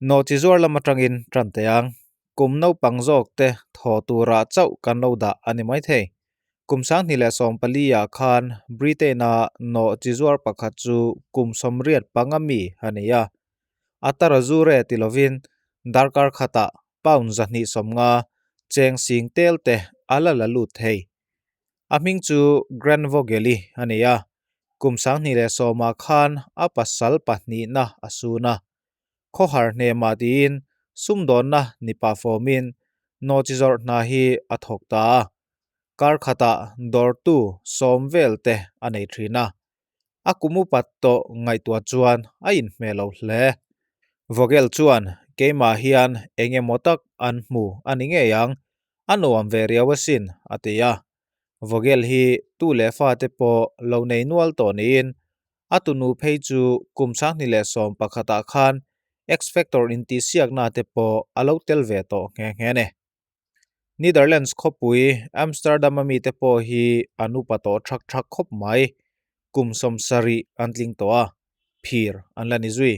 Nawhchi zuar lam atangin tan teh ang. Kum naupang zawk te thaw turah chauh kan lo dah a ni maithei. Kum 2014 ah khan Britain-a nawhchi zuar pakhat chu kum 85 mi a ni a. A tara zure ti lovin darkar khatah pound 250 cheng sing tel te a la la lut thei. A hming chu Grant Vogeli a ni a, kum 2010 ah khan a pasal pahnihna a sun a. Khawhar hnemah tiin sumdawnna ni pah fawmin nawhchi zawrh hna hi a thawk ta a. Kar khatah dawrtu sawm vel te a nei thin a. A kum upat tawh ngaihtuah chuan a inhmeh lo hle. Vogel chuan keimah hian eng emaw tak an hmu a ni ngei ang, a nuam ve riau asin, a ti a. Vogel hi tu leh fate pawh lo nei nual tawh niin a tunu phei chu kum 2011 ah khan X-Factor intihsiakna te pawh a lo tel ve tawh nghe nghe a ni. Netherlands khawpui Amsterdam a mite pawh hi an upa tawh thak thak khawp mai. Kum 70 an tling tawh a, phir an la ni zui.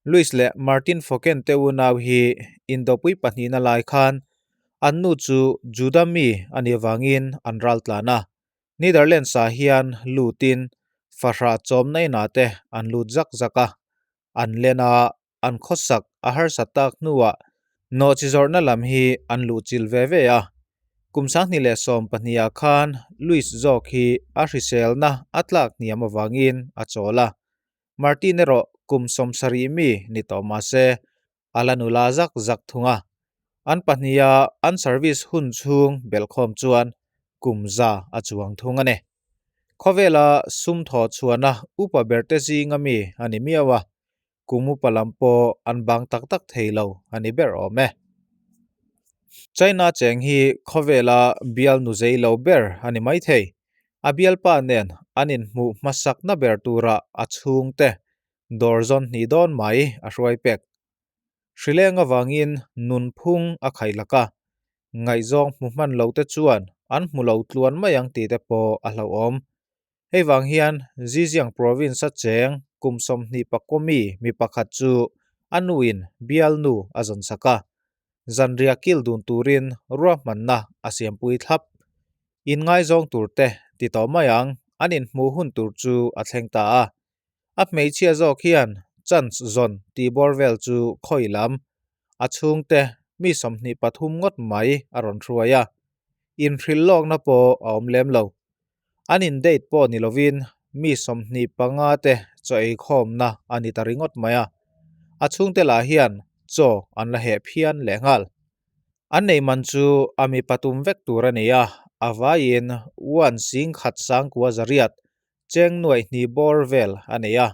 Louis leh Martin Foken te unau hi indopui pahnihna lai khan an nu chu Juda mi a nih avangin an ral tlan a. Netherlands ah hian lutin fahrah chawmna inah te an lut zak zak a, an len a, an khawsak a harsat tak hnuah nawhchi zawrhna lam hi an luhchilh ve ve a. Kum 2012 ah khan Louis zawk hi a hriselna a tlak hniam avangin a chawl a. Martin erawh kum 70 mi ni tawh mah se a la nula zak zak thung a. An pahniha an service hun chhung belhkhawm chuan kum 100 a chuang thung a ni. Khawvela sum thaw chhuahna upa berte zinga mi a ni miau a, kum upa lam pawh an bang tak tak thei lo a ni ber awm e. China cheng hi khawvela bial nu zei lo ber a ni maithei. A bialpa nen an inhmuh hmasakna ber tura a chhungte dawr zawn hnih dawn mai a hruai pek. Hrileng avangin nunphung a khaih lak a, ngaihzawng hmu hman lo te chuan an hmu lo tluan mai ang tih te pawh a hlauhawm. Hei vang hian Zhejiang province a cheng kum 29 mi mi pakhat chu a nuin bial nu a zawn sak a, zanriah kil dun turin ruahmanna a siampui thlap. Inngaizawng tur te ti tawh mai ang, an inhmuh hun tur chu a thleng ta a. A hmeichhia zawk hian chance zawn tih bawr vel chu khawi lam, a chhungte mi 23 ngawt mai a rawn hruai a. Inhrilh lawkna pawh a awm lem lo. An in date pawh ni lovin mi 25 te chaw ei khawmna a ni ta ringawt mai a. A chhungte lah hian chaw an la heh phian lehnghal. An nei man chu a mi patum vek tur a ni a, a vaiin one sing khat sangkua zariat cheng nuaih hnih bawr vel a nei a.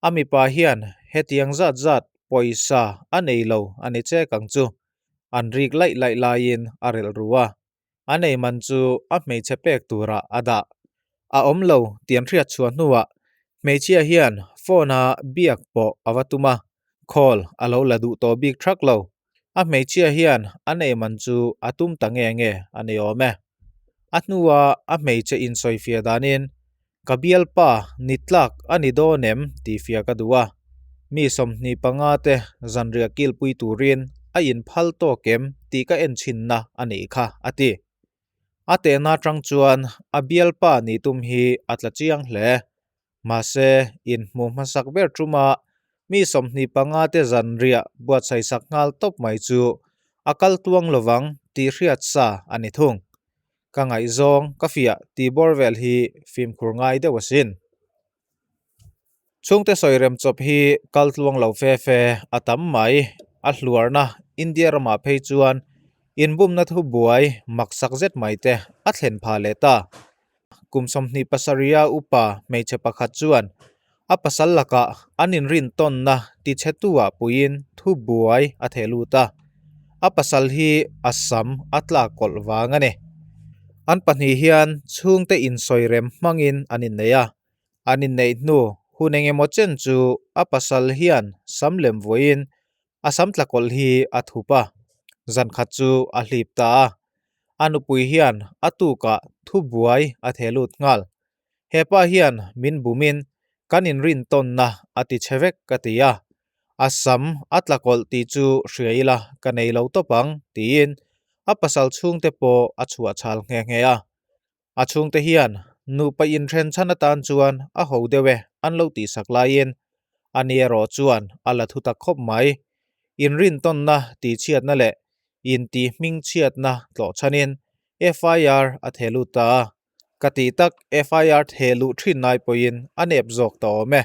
A mipa hian hetiang zat zat pawisa a nei lo a ni chek ang chu. An rik laih laih laiin a relh ru a. A nei man chu a hmeichhe pek turah a dah. A awm lo tih an hriat chhuah hnuah hmeichhia hian phone a biak pawh a va tum a, call a lo la duh tawh bik thak lo. A hmeichhia hian a nei man chu a tum ta nge nge a ni awm e. A hnua a hmeichhe insawifiah danin, Ka bialpa ni tlak a ni dawn em tih fiah ka duh a. Mi 25 te zanriah kilpui turin a inphal tawk em tih ka en chhinna a nih kha, a ti. A tehna atang chuan a bialpa nih tum hi a tla chiang hle. Mahse, inhmuh hmasak ber tuma mi 25 te zanriah buatsaihsak nghal tawp mai chu a kal tuang lovang tih hriat sa a ni thung. Ka ngaihzawng ka fiah tih bawr vel hi fimkhur ngai deuh asin. Chhungte sawi rem chawp hi kal tluang lo fe fe a tam mai. A hluarna India ramah phei chuan inbumna thu buai maksak zet mai te a thlen phah leh ta. Kum 27 a upa hmeichhe pakhat chuan a pasal lakah an inrin tawnna tichhetu-ah puiin thu buai a theh lut a. A pasal hi a sam a tlak kawlh vang a ni. An pahnih hian chhungte insawi rem hmangin an innei a. An inneih hnu hun engemaw chen chu a pasal hian sam lem vuahin a sam tla kawlh hi a thup a, zan khat chu a hlip ta a. A nupui hian a tukah thu buai a theh lut nghal. He pa hian min bumin kan inrin tawnna a ti chhe vek ka ti a. A sam a tla kawlh tih chu hria ila ka nei lo tawp ang, tiin a pasal chhungte pawh a chhuah chhal nghe nghe a. A chhungte hian nupa inthen chhan atan chuan a ho deuh e an lo tihsak laiin ani erawh chuan a la thu tak khawp mai. Inrintawnna tihchhiatna leh intihhmingchhiatna tlawh chhanin FIR a theh lut ta a. Ka tih tak FIR theh luh thin nai pawhin a nep zawk ta awm e.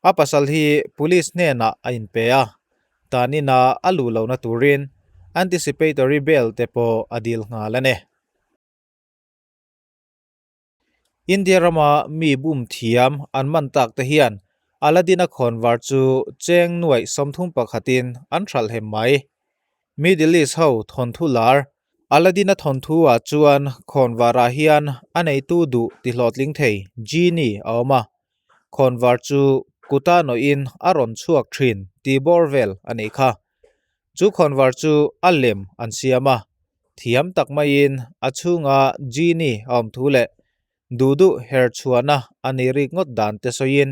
A pasal hi police hnenah a inpe a, tanina a luh lohna turin anticipatory bail te pawh a dil nghal a ni. India rama mi bum thiam an man tak te hian Aladdin-a khawnvar chu cheng nuaih 31 in an hralh hem mai. Middle East ho thawnthu lar Aladdin-a thawnthu ah chuan khawnvar ah hian a neitu duh ti hlawhtling thei genie a awm a, khawnvar chu kuta nawhin a rawn chhuak thin tih bawr vel a nih kha. Chu khawnvar chu a lem an siam a, thiam tak maiin a chhunga genie a awm thu leh duh duh her chhuahna a ni rik ngawt dan te sawiin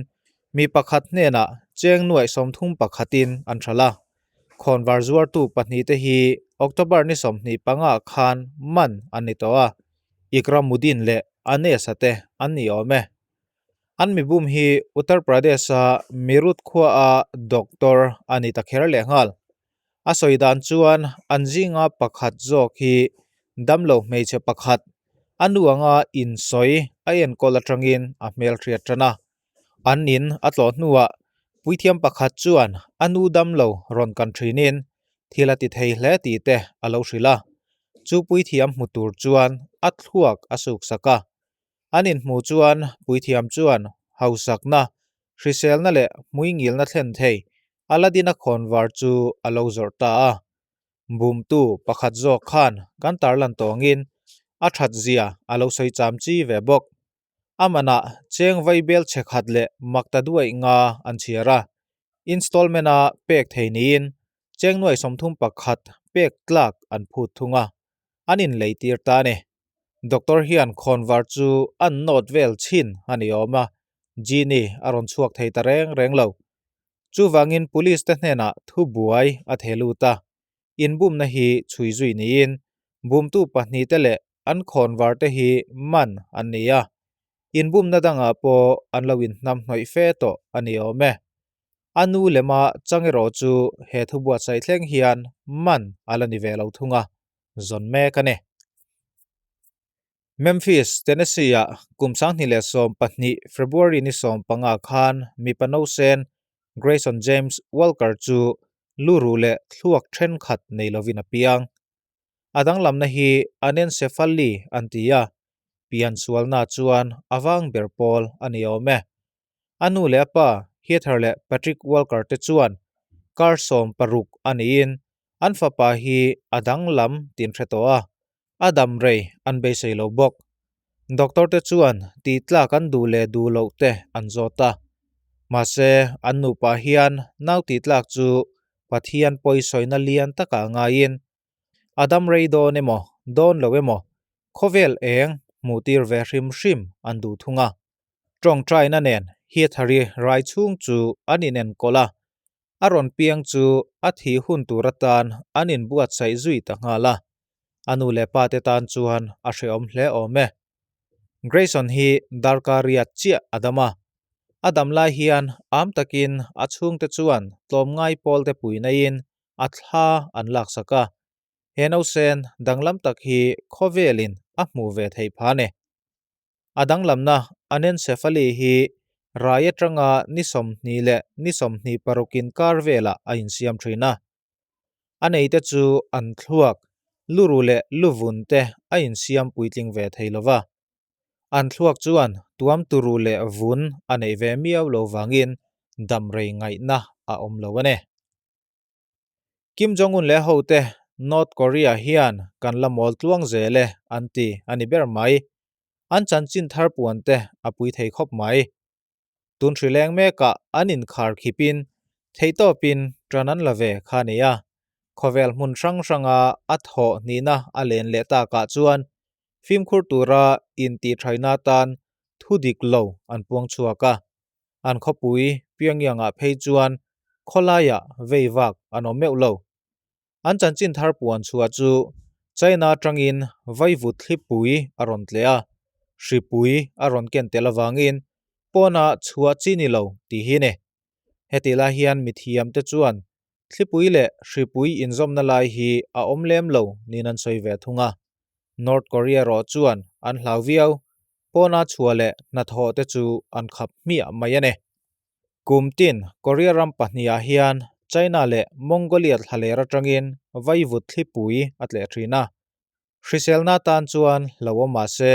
mi pakhat hnenah cheng nuaih 31 in an hralh a. Khawnvar zuartu pahnihte hi October ni 25 ah khan man an ni tawh a, Ikramuddin leh Aneesa te an ni awm e. An mibum hi Uttar Pradesh-a Meerut khuaa doctor a ni ta kher lehnghal. A sawi dan chuan an zinga pakhat zawk hi damlo hmeichhe pakhat, a nu anga insawi a enkawl atangin a hmelhriat tan a. An in a tlawh hnuah puithiam pakhat chuan a nu damlo rawn kan thinin thil a ti thei hle tih te a lo hrilh a. Chu puithiam hmu tur chuan a thluak a suksak a. An inhmuh chuan puithiam chuan hausakna, hriselna leh hmuingilna thlen thei Aladdin-a khawnvar chu a lo zawrh ta a. Bumtu pakhat zawk khan kan tarlan tawngin a that zia a lo sawi cham chi ve bawk. A manah cheng vaibel chhe khat leh makta duaih nga an chhiar a, installment-a pek thei niin cheng nuai 31 pek tlak an phut thung a, an inlei tir ta a ni. Doctor hian khawnvar chu an nawt vel chhin a ni awm a, Genie a rawn chhuak thei ta reng reng lo. Chuvangin police te hnenah thu buai a theh lut a, inbumna hi chhui zui niin bumtu pahnihte leh an khawnvar te hi man an ni a, inbumna dangah pawh an lo inhnam hnawih fe tawh a ni awm e. A nu lema chang erawh chu he thu buatsaih thleng hian man a la ni ve lo thung a, zawn mek a ni. Memphis, Tennessee-ah kum 2012 February ni 15 khan mipa nausen Grayson James Walker chu lu ruh leh thluak thenkhat nei lovin a piang. A danglamna hi anencephaly an ti a, pian sualna chuan a vang ber pawl a ni awm e. A nu leh a pa Heather leh Patrick Walker te chuan kar 16 a niin an fapa hi a danglam tin hre tawh a, a dam rei an beisei lo bawk. Doctor te chuan tih tlak an duh leh duh loh te an zawt a. Mahse, an nupa hian nau tih tlak chu Pathian pawisawina lian takah ngaiin a dam rei dawn emaw, dawn lo emaw, khawvel eng hmuh tir ve hrim hrim an duh thung a. Tawngtaina nen Heathari rai chhung chu an inenkawl a, a rawn piang chu a thih hun tur atan an inbuatsaih zui ta nghal a, a nu leh pa te tan chuan a hrehawm hle awm e. Grayson hi darkar riat chiah a dam a, a dam lai hian am takin a chhungte chuan tlawmngai pawl te pui naiin a thla an laksak a, he nausen danglam tak hi khawvelin a hmuh ve theih phah a ni. A danglamna anencephaly hi rai atanga ni 20 leh ni 26 inkar velah a insiam thin a. A neite chu an thluak, luruh leh luvun te a insiam puitling ve thei lo va. An thluak chuan tuam turu leh vun a neih ve miau lo vangin dam rei ngaihna a awm lo a ni. Kim Jong-un leh hote North Korea hian kan la mawl tluang zel e an ti a ni ber mai. An chanchin thar puan te a pui thei khawp mai. Tun hri leng mekah an inkhar khipin theihtawpin tan an la ve kha a ni a. Khawvel hmun hrang hranga a thawh hnihna a len leh takah chuan fimkhur tura intihṭhaina tan thu dik lo an puang chhuak a. An khawpui Pyongyang-ah phei chuan khawlaiah vei vak an awm meuh lo. An chanchin thar puan chhuah chu China atangin vaivut thlipui a rawn tleh a, hripui a rawn ken tel avangin pawna chhuah chi ni lo tih hi ni. Hetih lai hian mithiamte chuan thlipui leh hripui inzawmna lai hi a awm lem lo niin an sawi ve thung a. North Korea erawh chuan an hlau viau, pawna chhuah leh hnathawh te chu an khap hmiah mai a ni. Kum tin Korea ram pahnihah hian China leh Mongolia thlaler atangin vaivut thlipui a tleh thin a. Hriselna tan chuan lo awm mah se,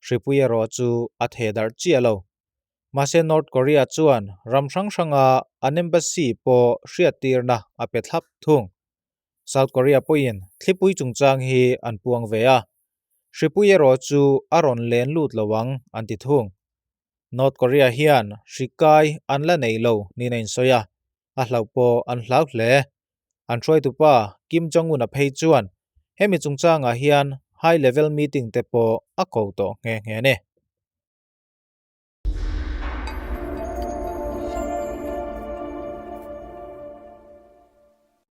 hripui erawh chu a theh darh chiah lo. Mahse North Korea chuan ram hrang hranga an embassy pawh hriattirna a pe thlap thung. South Korea pawhin thlipui chungchang hi an puang ve a, hripui erawh chu a rawn len lut lo ang an ti thung. North Korea hian hri kai an la nei lo niin a insawi a, a hlauh pawh an hlau hle. An hruaitupa Kim Jong-un-a phei chuan hemi chungchangah hian high level meeting te pawh a ko tawh nghe nghe a ni.